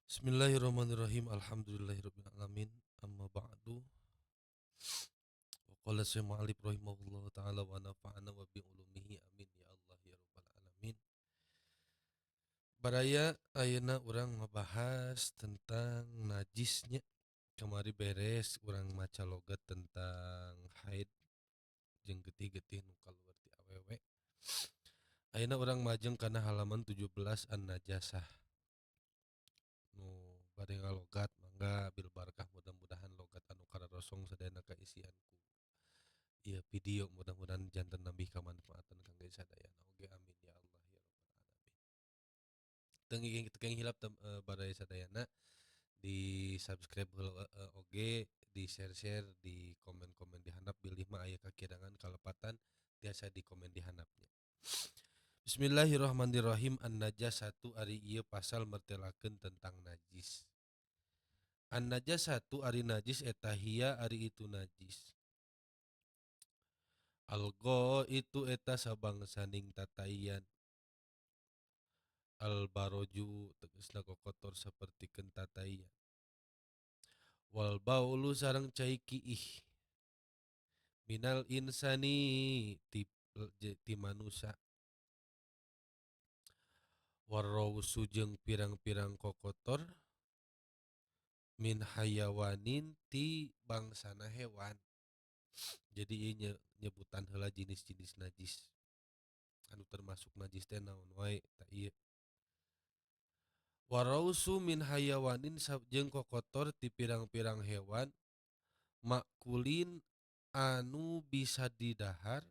Bismillahirrahmanirrahim. Alhamdulillahirabbil alamin. Amma ba'du. Wa qala Syekh Mu'alif rahimahullahu taala wa nafa'ana wa bi ulumihi amin ya Allah ya rabbal alamin. Baraya, ayeuna urang ngabahas tentang najisnya. Kamari beres urang maca logat tentang haid jeung getih-getih nu kaluar ti awewe. Ayeuna urang majeng kana halaman 17, an-najasah. Nu bade ngalogat mangga, bil barakah, mudah-mudahan logat anu kararosong sadayana kaisian ku ieu video, mudah-mudahan janten nambih kamanfaatan kangge sadayana oge, amin ya Allah ya rabbal alamin. Teu hilap, baraya sadayana, di subscribe heula oge di share-share, di komen-komen di handap, bilih mah aya kakirangan kalepatan tiasa di komen di handapnya. Bismillahirrahmanirrahim. An-najasatu, ari ieu pasal mertelakeun tentang najis. An-najasatu, ari najis eta, hiya, ari itu najis. Al-ghaitu, eta sabangsaning tataian. Al baroju, tegasna kokotor sapertikeun tataian. Wal baulu, sareng cai kiih. Minal insani, ti manusa. Warrausu, jeung pirang-pirang kokotor, min hayawanin, ti bangsana hewan. Jadi ieu nyebutan heula jenis-jenis najis. Anu termasuk najis teh naon wae, tah ieu. Warausu min hayawanin, jeung kokotor ti pirang-pirang hewan, makulin, anu bisa didahar,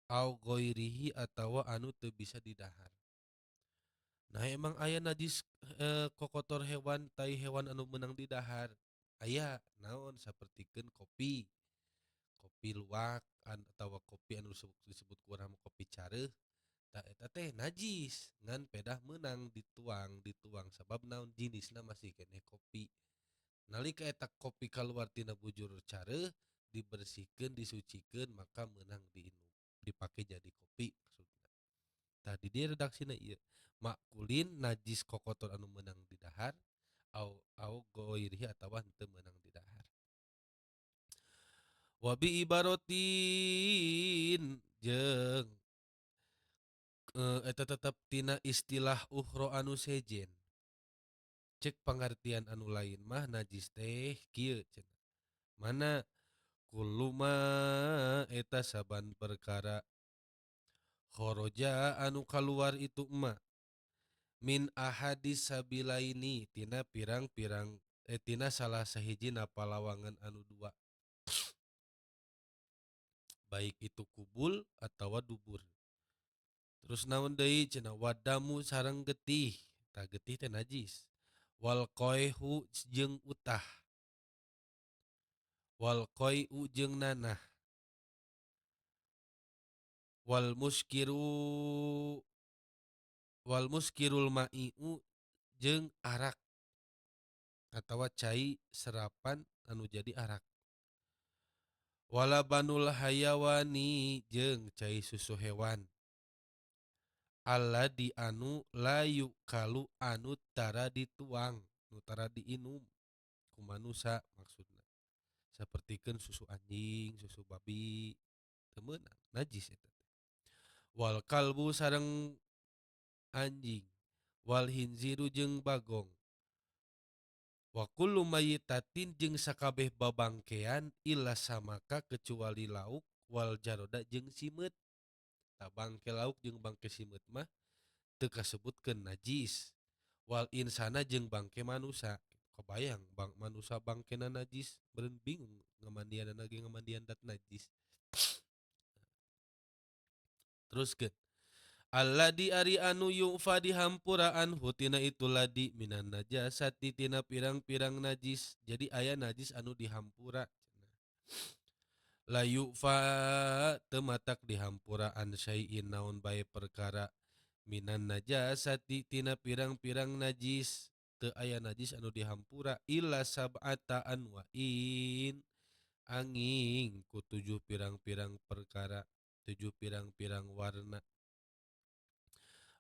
au ghairihi, atawa anu teu bisa didahar. Nah, emang aya najis kokotor hewan, tai hewan anu meunang didahar? Aya. Naon? Sapertikeun kopi. Kopi luwak atawa kopi anu disebut ku urang kopi careuh, tah eta teh najis ngan pedah meunang dituang dituang sabab naon? Jinisna masih keneh kopi. Nalika eta kopi kaluar tina bujur careuh, dibersihkeun, disucikeun, maka meunang diinum, dipake jadi kopi maksudna. Tah, di dieu redaksina ieu makulin, najis kokotor anu meunang didahar, au au ghairihi, atawa henteu meunang didahar. Wa bi ibaratin, jeung eta tetep tina istilah, ukhra, anu sejen. Cek pangartian anu lain mah najis teh kieu cenah. Mana? Kullu ma, eta saban perkara, kharaja, anu kaluar itu ma, min ahadis sabilaini, tina pirang-pirang tina salah sahiji palawangan anu dua, baik itu kubul atawa dubur. Terus naon deui cenah? Wadamu, sareng getih. Tah, getih teh najis. Wal qaihu, jeung utah. Wal qai'u, jeung nanah. Wal muskiru, wal muskirul ma'i'u, jeung arak atawa cai serapan anu jadi arak. Walabanul hayawani, jeung cai susu hewan, alladzi, anu, la yukalu, anu tara dituang, nu tara diinum ku manusa, maksudna sapertikeun susu anjing, susu babi teu meunang, najis eta teh. Wal kalbu, sareng anjing. Wal khinziru, jeung bagong. Wa kullu mayyitatin, jeung sakabeh babangkean, illa samaka, kecuali lauk, wal jaroda, jeung simeut. Tah, bangke lauk jeung bangke simeut mah teu kasebutkeun najis. Wal insana, jeung bangke manusa. Kebayang bang manusa bangkena najis, meureun bingung ngamandianna ge ngamandian dat najis. Teruskeun. Alladzi, ari anu, yu'fa, dihampura, anhu, tina itu ladi, minan najasati, tina pirang-pirang najis. Jadi aya najis anu dihampura. La yu'fa, teu matak dihampura, an syai'in, naon bae perkara, minan najasati, tina pirang-pirang najis. Teu aya najis anu dihampura, illa sab'ata anwa'in, anging ku tujuh pirang-pirang perkara, tujuh pirang-pirang warna.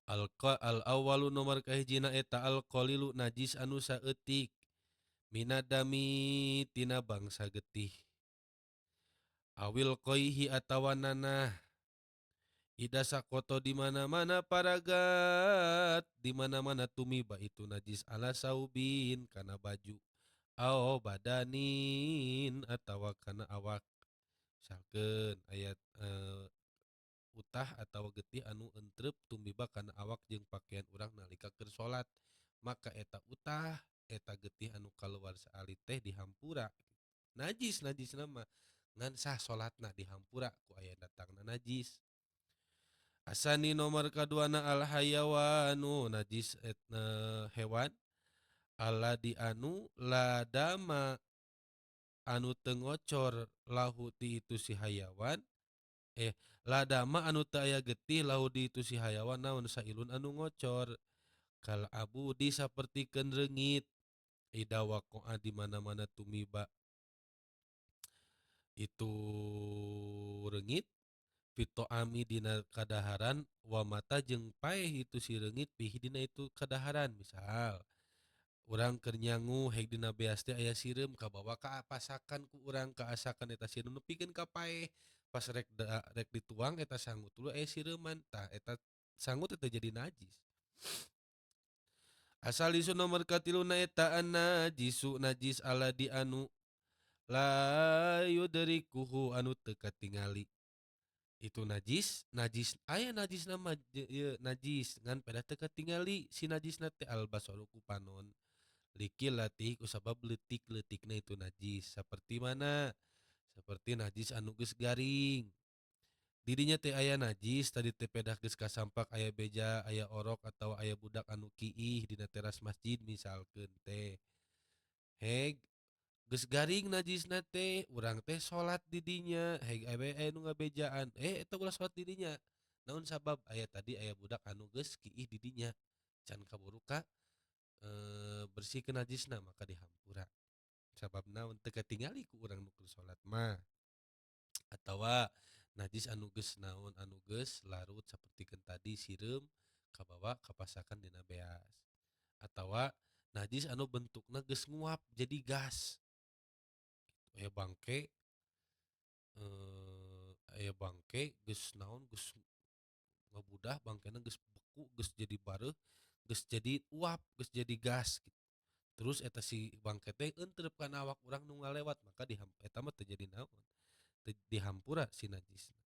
Al al awwalu nomor kahijina eta al qalilu najis anu saeutik minadami tina bangsa getih awil qaihi atawa nanah ida sakoto di mana-mana paragat di mana-mana tumiba itu najis ala saubin kana baju aw badanin atawa kana awak misalkeun ayat utah atawa getih anu entrep tumiba kana awak jeung pakaian urang nalika keur salat maka eta utah eta getih anu kaluar saalit teh dihampura najis najisna mah ngan sah salatna dihampura ku aya datangna najis. Asani nomor kaduana al hayawanu najis etna hewan aladi anu ladama anu teu ngocor lahu ti itu si hayawan ladama anu teu aya getih lahu di itu si hayawan naon sailun anu ngocor kal abudi sapertikeun reungit ida waqa'a di mana-mana tumiba itu reungit fitoami dina kadaharan wa mata jeung paeh itu si reungit pihi dina itu kadaharan. Misal urang keur nyangu heg dina beas teh aya sireum kabawa ka pasakan ku urang kaasakan eta sireum nepikeun ka paeh pas rek rek dituang eta sangu tuluy aya sireuman tah eta sangu teh jadi najis. Asalisu nomor katiluna eta najisu najis aladi anu la yudrikuhu anu teu katingali itu najis najis aya najis nama ieu najis ngan pedah teu katingali si najisna teh al basaru ku panon likilati ku sabab leutik-leutikna itu najis saperti mana seperti najis anu geus garing didinya teh aya najis tadi teh pedah geus kasampak aya beja aya orok atau aya budak anu kiih dina teras masjid misalkeun teh heg geus garing najisna teh urang teh salat di dinya heg aya nu ngabejaan eta ulah salat di dinya naon sabab aya tadi aya budak anu geus kiih di dinya can kaburu ka bersihkeun najisna maka dihampura sabab naon teu katingali ku urang nu keur salat mah. Atawa najis anu geus naon anu geus larut sapertikeun tadi sireum kabawa kapasakan dina beas atawa najis anu bentukna geus nguap jadi gas aya bangke geus naon geus ngabudah bangkena geus beku geus jadi bareuh geus jadi uap geus jadi gas gitu. Terus eta si bangke teh entrep kana awak urang nu ngalewat maka eta mah teu jadi naon dihampura si najisna.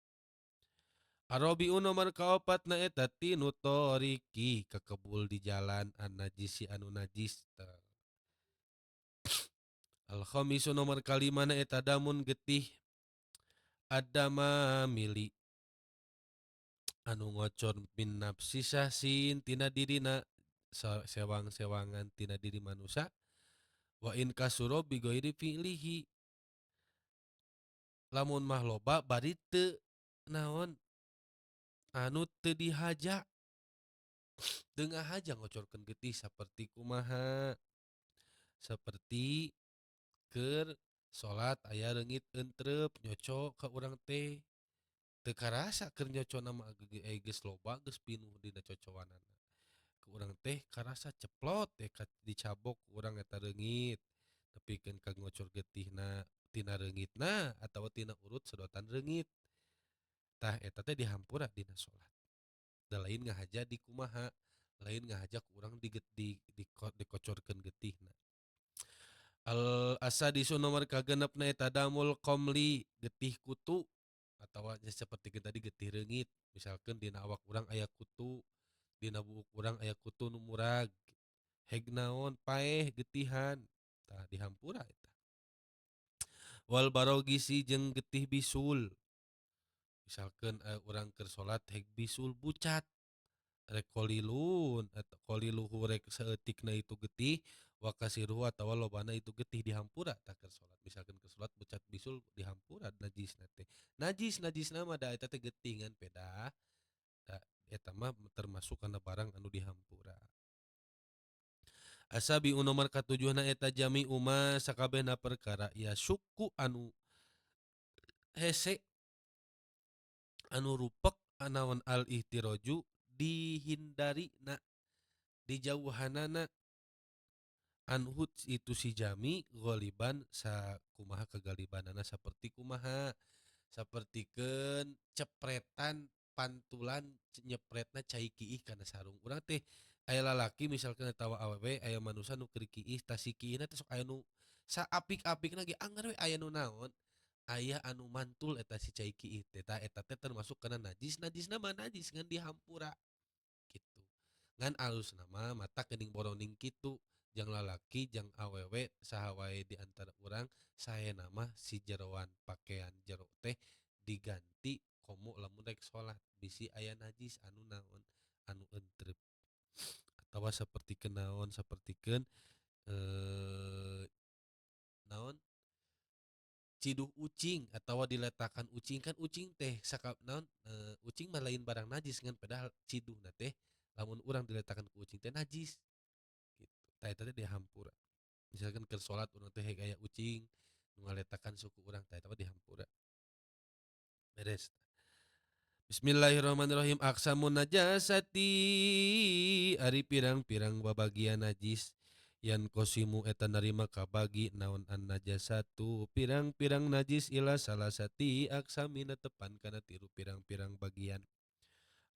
Arabiu nomor kaopatna eta tinu toriki kakebul di jalan an najisi anu najis. Al khamisu nomor kalimana eta damun getih adama mili anu ngocor min nafsi sahsin tina dirina sewang-sewangan tina diri manusia wa in kasuro bi ghairi fi'lihi lamun mah loba bari teu naon anu teu dihaja teu ngahaja ngocorkeun getih saperti kumaha seperti keur salat aya reungit entrep nyoco ka urang teh teu karasa keur nyocona mah geus loba geus pinuh dina cocoanana ku urang teh karasa ceplot teh dicabok ku urang eta reungit nepikeun ka ngocor getihna tina reungitna atawa tina urut sedotan reungit tah eta teh dihampura dina salat da lain ngahaja di kumaha lain ngahaja ku urang dikocorkeun getihna. Al asadisu nomor kagenepna eta damul qamli getih kutu atawa seperti kita tadi getih reungit misalkeun dina awak urang aya kutu dina buuk urang aya kutu nu murag heg naon paeh getihan tah dihampura eta. Wal barogisi jeung getih bisul misalkeun urang keur salat heg bisul bucat rek qalilun atau qaliluhu rek saeutikna itu getih wa kasiruhu atawa lobana itu getih dihampura tah keur salat misalkeun keur salat bucat bisul dihampura najisna teh najis najisna mah da eta teh getih ngan pedah da eta mah termasuk kana barang anu dihampura. Asabiu nomor katujuhna eta jami'u ma sakabehna perkara ya suku anu hese anu rupek anaon al ihtiraju Dihindarina dijauhanana anhu itu si jami ghaliban sakumaha kagalibanana saperti kumaha sapertikeun cepretan pantulan nyepretna cai kiih kana sarung urang teh aya lalaki misalkan atawa awewe aya manusa nu keur kiih tah si kiihna teh sok aya nu saapik-apikna ge angger we aya nu naon aya anu mantul eta si cai kiih teh tah eta teh termasuk kana najis, najisna mah najis ngan dihampura kitu ngan alusna mah matak geuning boroning kitu jang lalaki jang awewe saha wae di antara urang saena mah si jeroan pakean jero teh diganti komo lamun rek salat bisi aya najis anu naon anu entrep atawa sapertikeun naon sapertikeun naon ciduh ucing atawa diletakan ucing kan ucing teh saka naon ucing mah lain barang najis ngan padahal ciduhna teh lamun urang diletakan ku ucing teh najis gitu tah eta teh dihampura misalkan keur salat urang teh aya ucing nu ngaletakan suku urang tah eta mah dihampura beres. Bismillahirrahmanirrahim. Aqsamun najasati ari pirang-pirang babagian najis yan qasimu eta narima kabagi naon an najasatu pirang-pirang najis ila salasati aqsamina tepan kana tilu pirang-pirang bagian.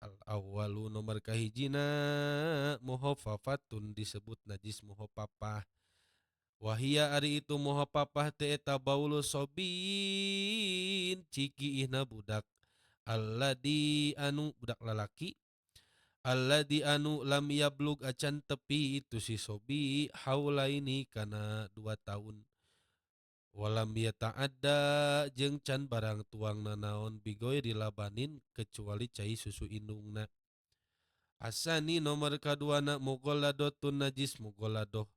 Al awwalu nomor kahijina mukhaffafatun disebut najis mukhafafah. Wahia ari itu mukhafafah teh eta baulu sobin cikiihna budak alladzi anu budak lalaki alladzi anu lam yablug acan tepi itu si sobi haulaini kana 2 tahun walam yata'adda jeung can barang tuang nanaon bigoiri labanin kecuali cai susu indungna. Asani nomor kaduana mughalladotun najis mughalladoh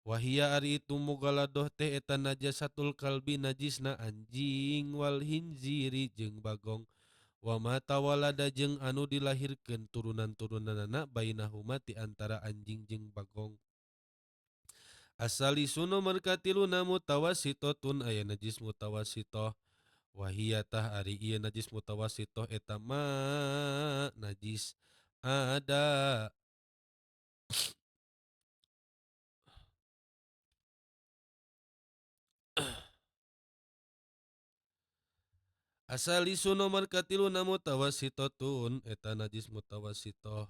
wahia ari itu mughalladoh teh eta najasatul kalbi najisna anjing wal hinziri jeung bagong wa ma tawalada jeung anu dilahirkeun turunan-turunanana bainahuma ti antara anjing jeung bagong. Asalisu nomor katiluna mutawassitotun aya najis mutawassitoh wahia tah ari ieu najis mutawassitoh eta ma najis ada Asalisu nomor katiluna mutawassitotun eta najis mutawassitoh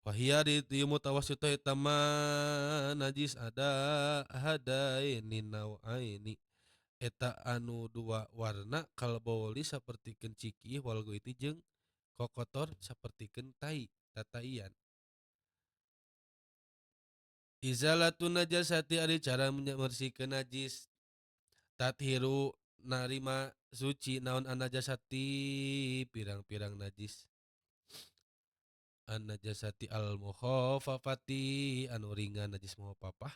wahia di mutawassitoh eta ma najis ada hadaini nauaini eta anu dua warna kalbauli sapertikeun ciki wal goiti jeung kokotor sapertikeun tai tataian. Izalatun najasati ari cara membersihkeun najis tathiru narima suci naon an-najasati pirang-pirang najis an-najasati al-mukhaffafati anu ringan najis mukhafafah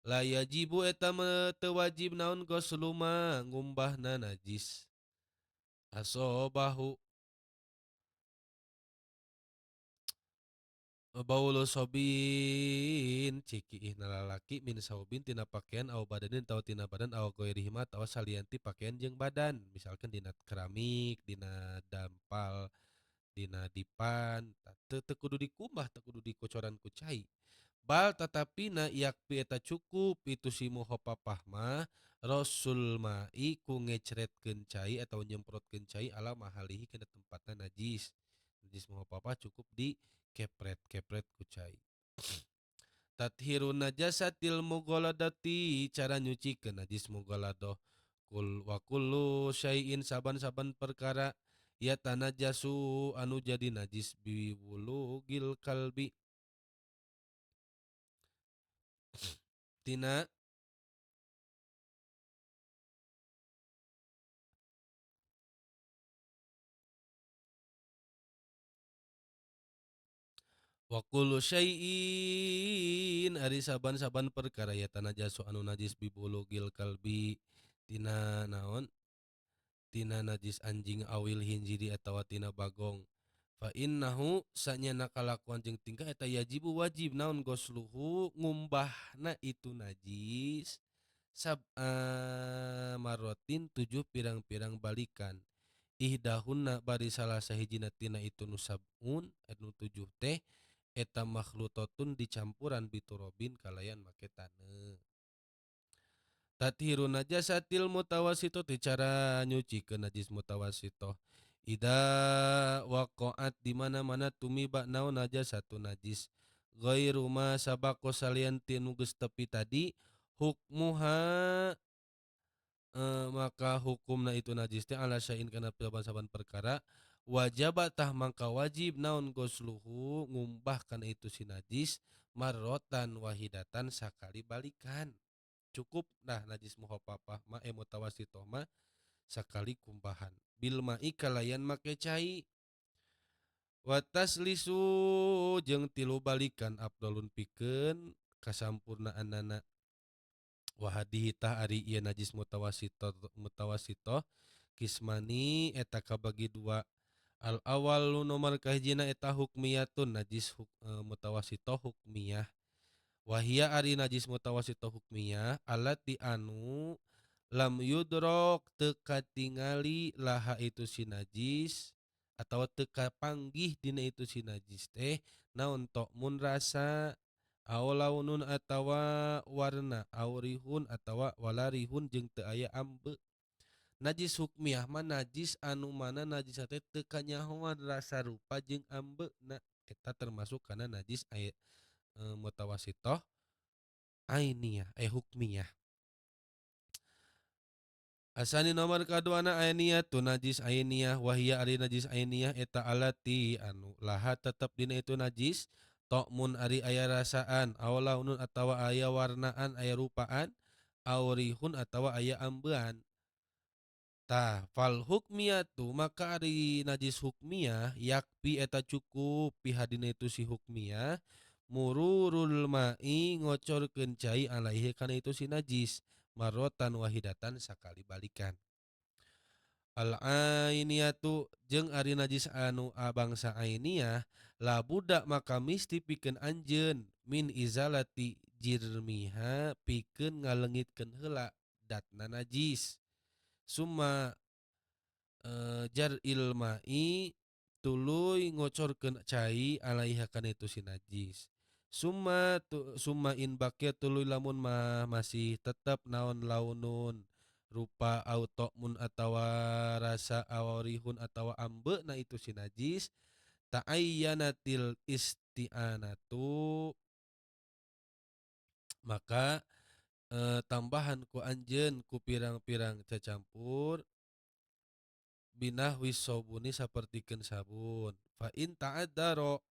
la yajibu eta teu wajib naon ghuslu ma ngumbahna najis asobahu baulu sobin cikiihna lalaki min saubin tina pakaian aw badanin atawa tina badan aw ghairihi ma atawa salian ti pakaian jeung badan misalkan dina keramik dina dampal dina dipan teu kudu dikumbah teu kudu dikocoran ku cai bal tatapina yakpi eta cukup itu si mukhafafah mah rasul mai ku ngecretkeun cai atawa nyemprotkeun cai ala mahalihi kana tempatna najis najis mukhafafah cukup di kepret-kepret ku cai. Tathirun najasatil mughaladati cara nyucikeun najis mughaladah kul wa kullu syai'in saban-saban perkara ya tanajasu anu jadi najis biwulugil kalbi tina wa kullu syai'in ari saban-saban perkara ya tanajasu anu najis bibulugil kalbi tina naon tina najis anjing awil hinjiri atawa tina bagong fa innahu sanyana kalakuan jeung tingkah eta yajibu wajib naon gosluhu ngumbahna itu najis sab'a marratin 7 pirang-pirang balikan. Ihdahunna bari salah sahijina tina itu nu sab'un anu tujuh teh eta makhlutatun dicampuran biturobin kalayan make taneuh. Tathiru najasatil mutawassithati cara nyucikeun najis mutawassithah ida waqa'at di mana-mana tumiba naon najasatu najis ghairu ma sabaqa salian ti nu geus tepi tadi hukmuha maka hukumna itu najis teh ala syai'in kana saban-saban perkara wajaba tah mangka wajib naon gosluhu ngumbah kana itu si najis marrotan wahidatan sakali balikan. Cukup dah najis mukhafafah mah mutawassithah mah sakali kumbahan bil ma'i kalayan make cai wa taslisu jeung tilu balikan afdalun pikeun kasampurnaanana wa hadihi tah ari ieu najis mutawassithah kismani eta kabagi dua al awal nu nomor kahijina eta hukmiyatun najis mutawassithah hukmiyah wahia ari najis mutawassithah hukmiyah allati anu lam yudrok teu katingali laha itu si najis atawa teu kapanggih dina itu si najis teh naon tokmun rasa aw launun atawa warna aw rihun atawa walarihun jeung teu aya ambe. Najis hukmiyah mah najis anu mana najis teh teu kanyahoan rasa rupa jeung ambeuna eta termasuk kana najis aya mutawassithah ainiyah hukmiyah. Asani nomor kaduana ainiyah tu najis ainiyah wahia ari najis ainiyah eta alati anu laha tetep dina itu najis tokmun ari aya rasaan aw launun atawa aya warnaan aya rupaan aw rihun atawa aya ambean. Tah fal hukmiyatu maka ari najis hukmiyah yakpi eta cukup pihadina itu si hukmiyah mururul ma'i ngocorkeun cai alaihi kana itu si najis marrotan wahidatan sakali balikan. Al ainiyatu jeung ari najis anu bangsa ainiyah labuda maka misti pikeun anjeun min izalati jirmiha pikeun ngalengitkeun heula datna najis summa jar'il ma'i tuluy ngocorkeun cai alaiha kana itu si najis summa summa in baqiya tuluy lamun mah masih tetep naon launun rupa au tokmun atawa rasa aw rihun atawa ambeuna itu si najis ta'ayyanatil isti'anatu maka tambahan ku anjeun ku pirang-pirang cacampur binahwis sobuni sapertikeun sabun fa in ta'addaro